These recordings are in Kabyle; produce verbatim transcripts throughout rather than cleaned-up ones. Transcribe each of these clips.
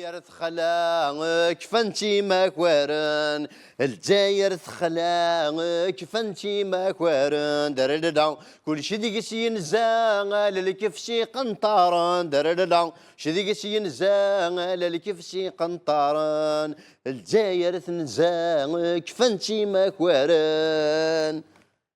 Lezzayer texla, kfan-tt imakaren. Lezzayer texla, kfan-tt imakaren. Dararara, kulci deg-s yenza, ala lkif s iqenṭaren. Dararara, kulci deg-s yenza, ala lkif s iqenṭaren. Lezzayer tenza, kfan-tt imakaren.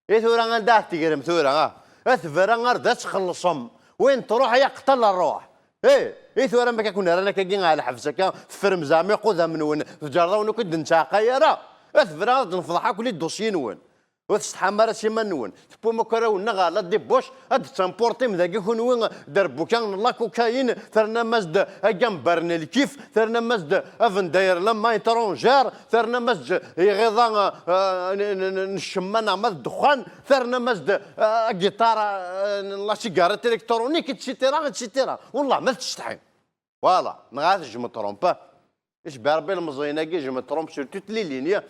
I tura anda ad tegrem tura, ah? At Berra ar d ad txellṣem. Win truḥ yaqtel rruḥ. Eh, i tura ma kakun rran akkagi ɣer lḥebs akka, teffrem zeɛma iqudam-nwen, tǧerḍ-awen akk i d-nettɛaqay ara. At Berra ad nefḍeḥ akk les dossiers-nwen. Ur tsetḥam ara s iman-nwen. Tewwim akk arraw-nneɣ ɣer la débauche, ad d-temportim dagi kunwi derbuka n la cocaïne, ternam-as-d agambar n lkif, ternam-as-d abendayer la main étrangère, ternam-as-d iɣiḍa, euh, n, n, n, n ccemma neɣ ma d ddexxan, ternam-as-d, euh, agiṭar, euh, n la cigarette électronique, et cetera, et cetera. Wallah, ma tettsetḥim. Voilà, neɣ ad tejjem Trump. Icebbeḥ Rebbi ilmeẓyen-agi, je me trompe sur toutes les lignes.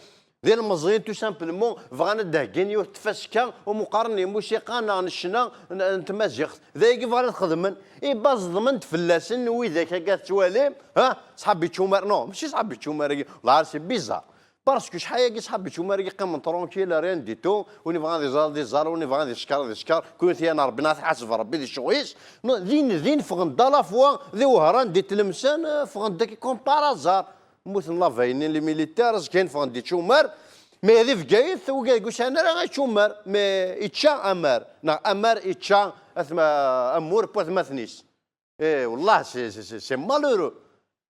D ilmeẓyen tout simplement bɣan ad d-heggin yiwet tfaska umi qqaren n lmusiqa neɣ n ccna n, n tmaziɣt. D ayagi bɣan ad xedmen. Iba ẓedmen-d fell-asen widak akka tettwalim, ha? Ṣḥab ičumar, non, mačči ṣḥab ičumar-agi. Wellah c'est bizarre. Parce que cḥal-agi ṣḥab ičumar-agi qqimen tranquille, rien du tout. Win ibɣan ad iẓer, ad iẓer, win ibɣan ad isker, ad isker. Kunti ya Rebbi, neɣ tḥaseb Rebbi di ccɣel-is. Non, din, din ffɣen-d à la fois, di Wehran, di Tlemsan, eh, ffɣen-d dagi comme par hasard. Mmuten la veille-nni les militaires, zgan ffɣen-d ičumar. Mais di Bgayet, wigad ur sɛin ara ičumar. Mais ičča amar. Neɣ amar ičča atma-, amur n watmaten-is. Eh, wallah, c'est, c'est, c'est, c'est malheureux.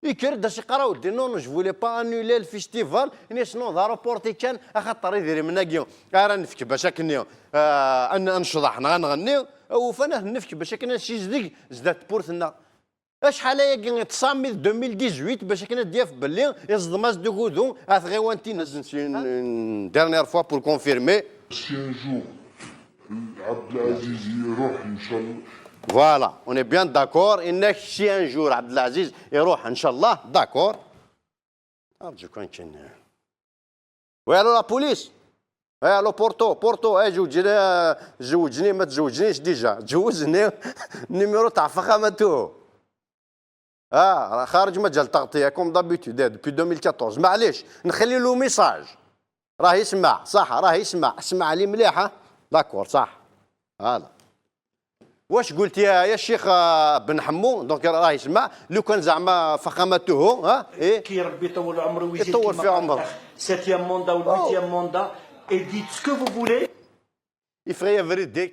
Yekker-d as-yeqqar, a weddi, non, je voulais pas annuler le festival. Ini-as, non, d aeroport i kan, axaṭer idrimen-agi ara nefk bac akken, eh, ad n-, ad necḍeḥ neɣ ad nɣenni, ufan ad ten-nefk bac akken ad nsizdeg zdat tewwurt-nneɣ. Acḥal ayagi, ṭṭes mi d deux mille dix-huit bac akken ad d-yaf belli iẓḍem-as-d ugudu ar tɣiwant-ines. C'est une, une dernière fois pour confirmer. Si un jour Abdelaziz iruḥ, inchallah. Voilà, on est bien d'accord. Inna-k si un jour Abdelaziz iruḥ, inchallah, d'accord. Arǧu kan kan. Oui, allô, la police. Oui, allô, Porto, Porto, eh, زوجني, زوجني, ما تزوجنيش déjà. جوزني. Numéro تاع فخامته. Ah, خارج مجال تغطية comme d'habitude, eh, depuis deux mille quatorze. معليش, نخلي له message. راه يسمع، صح، راه يسمع. اسمع لي مليح, ها؟ D'accord, صح. Voilà. واش قلت يا، يا الشيخ, آه، بن حمو؟ Donc راه يسمع. لو كان زعما فخامته, ها؟ إيه؟ كي ربي يطول عمره ويزيد يطول كيما في قال عمره. الأخ. Septième mandat و huitième mandat. Et dites ce que vous voulez. Il ferait every day,